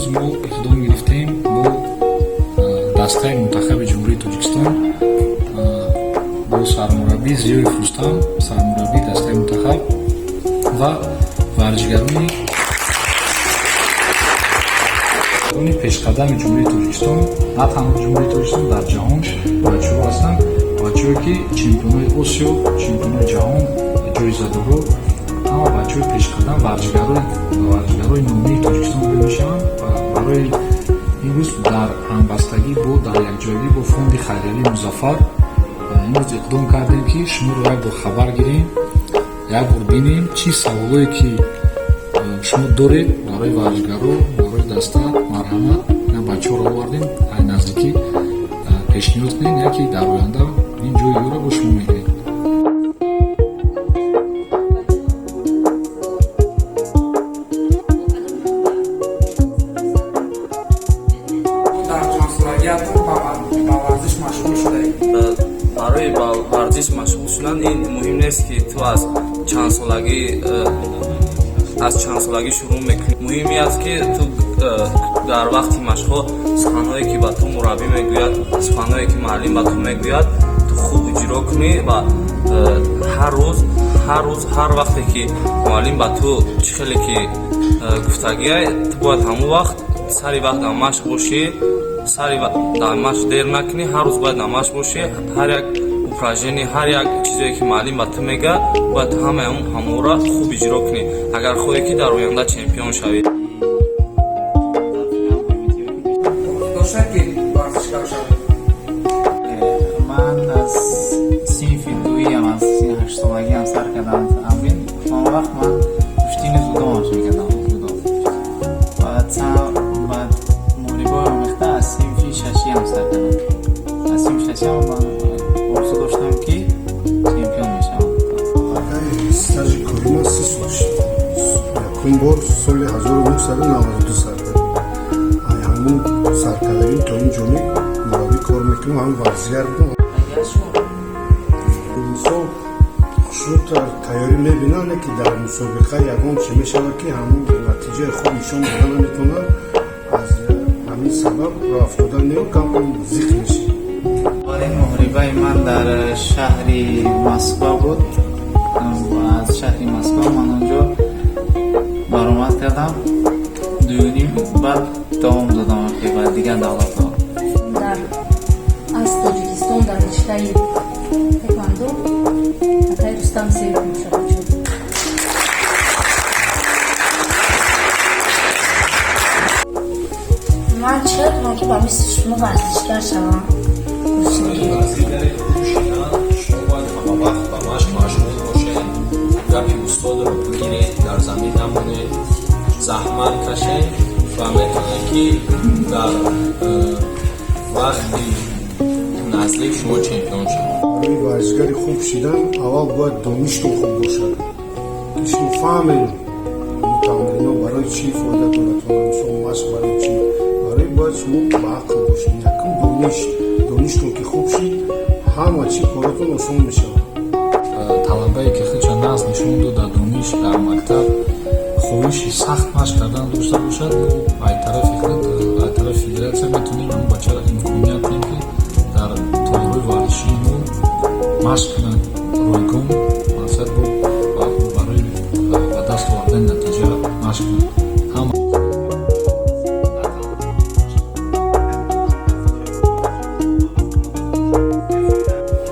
Имрӯз мо иқдом гирифтем бо дастаи мунтахаби Ҷумҳурии Тоҷикистон, бо сармураббӣ Зиёев Рустам, сармураббии дастаи мунтахаб, ва варзишгарони пешқадами Ҷумҳурии Тоҷикистон, на танҳо Ҷумҳурии Тоҷикистон, дар ҷаҳон бачаҳо ҳастанд, бачаҳое ки чемпионои Осиё, чемпионои ҷаҳон, ҷоизадоро, ҳама бачаҳои пешқадам, варзишгарои номии Тоҷикистон мешаванд. Ва барои имрӯз дар ҳамбастагӣ бо, дар якҷоягӣ бо фонди хайриявии Музаффар имрӯз иқдом кардем, ки шуморо як бор хабар гирем, як бор бинем, чӣ саволое ки шумо доред барои варзишгаро, барои даста. Марҳамат, ина бачаҳоро овардем, ай наздикӣ пешниҳод кунед, яке дар оянда ин ҷои ёро бо шумо мегирем. Дар чандсолагиатон ба варзиш машғул шудаед? Барои ба варзиш машғул шудан ин муҳим нест, ки ту аз чандсолагӣ шурӯъ мекунӣ. Муҳим ин аст, ки ту дар вақти машқҳо суханҳое, ки ба ту мураббӣ мегӯяд, суханҳое, ки муаллим ба ту мегӯяд, ту хуб иҷро кунӣ ва ҳар рӯз, ҳар вақте ки муаллим ба ту чӣ хеле ки гуфтагиай, ту бояд ҳамон вақт сари вақт дар машқ бошӣ, сари дар машқ дер накунӣ. Ҳар рӯз бояд дар машқ бошӣ. Ҳар як упражнение, ҳар як чизе, ки муаллим ба ту мегӯяд, бояд ту ҳамаи ҳамонро хуб иҷро кунӣ, агар хоҳӣ, ки дар оянда чемпион шавӣ. Доштед, ки варзишгар шавед? Ман аз синфи дуюм, аз синни 8-солагиам сар кардам тамрин. Он вақт ман гӯштини дзюдо машқ мекардам, дзюдо. Баъд муҳорибаи омехта аз синфи шашиам сар кардам. Аз синфи шашиам ман орзу доштам, ки чемпион мешавам. Стажи кори ман 30 сол шуд. Якум бор соли 1992 сар кардем. Ай ҳамун саркардагим то ин ҷониб мураббӣ кор мекунам, ҳам варзишгар будам. Инсон хушнудтар тайёрӣ мебинанд, ки дар мусобиқа ягон чи мешавад, ки ҳамун натиҷаи хуб нишон дода наметавонад. Аз ҳамин сабаб роҳ афтодан нею камкам зиқ мешавад. Аввалин муҳорибаи ман дар шаҳри Москва буд. Аз шаҳри Москва ман онҷо баромад кардам, дуюним, баъд давом додам ба дигар давлатҳо. Дар аз Тоҷикистон дар риштаи тэквондо акай Рустам Сеев мешавад. Ман чиқар кунам, ки ба мисли шумо варзишгар шавам? Варзишгари хуб шудан шумо бояд ҳамавақт ба машқ машғул бошед, гапи устодро бигиред, дар замин намонед, заҳмат кашед ва метавонед, ки дар вақти наздик шумо чемпион шавед. Барои варзишгари хуб шидан аввал бояд доништон хуб бошад, ки шумо фаҳмед тамрино барои чӣ фоида дорад, мисол, машқ барои чӣ. Барои бояд шумо ба ақл бошед. Якум дониш, доништон ки хуб шид, ҳама чӣ коротон осон мешавад. Талабае ки худша нағз нишон дод дар дониш, дар мактаб хоҳиши сахт машқ кардан дошта бошад, мо ай тарафи худ, ай тарафи федератсия метавонем ҳамон бачаро имконият диҳем, ки дар толорҳои варзишии мо машқ кунад ройгон, мақсад бо барои ба даст овардани натиҷа машқ кунад ҳама.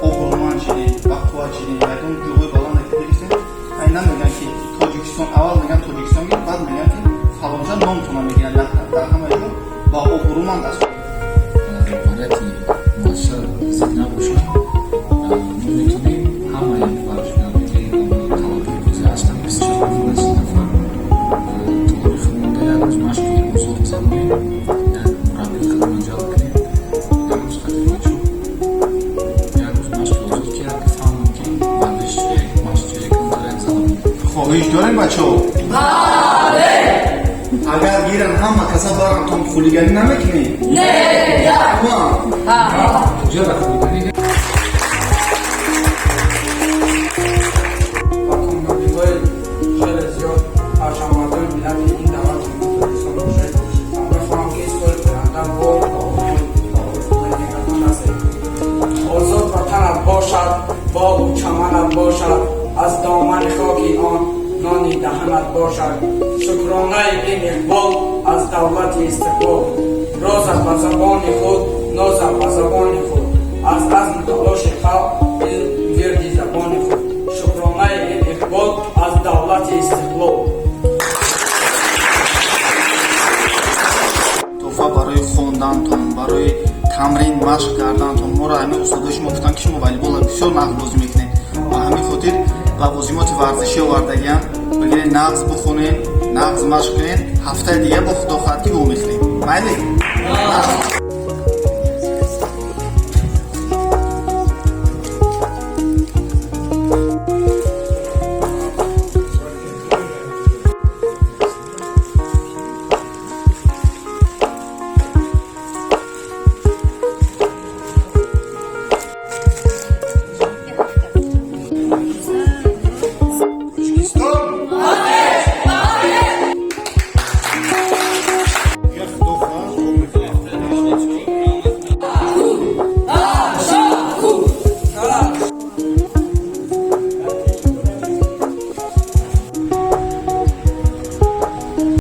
Обрӯманд шидем, бақувват шидем, ягон ҷойҳои баланде ки гирифтем, ай намегӯянд, ки Тоҷикистон, аввал мегӯянд Тоҷикистон гирифт, баъд мегӯянд, ки фалонҷа номтона мегиранд дар ҳама ҷо ва обрӯманд аст. Роҳбарияти муассиса зид набошанд, мо метавонем ҳамаи варзишгароне ки талабаи бозӣ ҳастанд, 24 нафар, 30 нафар, толори худмонда як рӯз машқи озод гузаронем, як мураббии худмон ҷалб кунем, як рӯз хати бачо, як рӯз машқи озод, ки як фаҳмам, ки варзиш чие, машқ чие, камтар як залаб. Хоҳиш дорем, бачаҳо? Агар гиран, ҳама каса барам, хулиганӣ намекунӣ? Не. Ҷара хулиганӣ. Ба комёбиҳои хеле зиёд парчамбардори миллати ин давлат, Ҷумҳурии Тоҷикистон бошед. Ҳамроҳи Шукронаи ин иқбол аз давлати истиқлол. Розам ба забони худ, нозам ба забони худ, аз азму талоши халқ, илм вирди забони худ. Шукронаи ин иқбол аз давлати истиқлол. Тӯҳфа барои хондантон, барои тамрин, машқ кардантон. Моро ҳамин устодои шумо гуфтанд, ки шумо волейболро бисёр нағз бозӣ мекунед. Ба ҳамин хотир лавозимоти варзишӣ овардагиам. Бигиред, нағз бихонед, нағз машқ кунед. Ҳафтаи дига бо худо хоҳад, ки вомехӯрем. Майли? Нағз.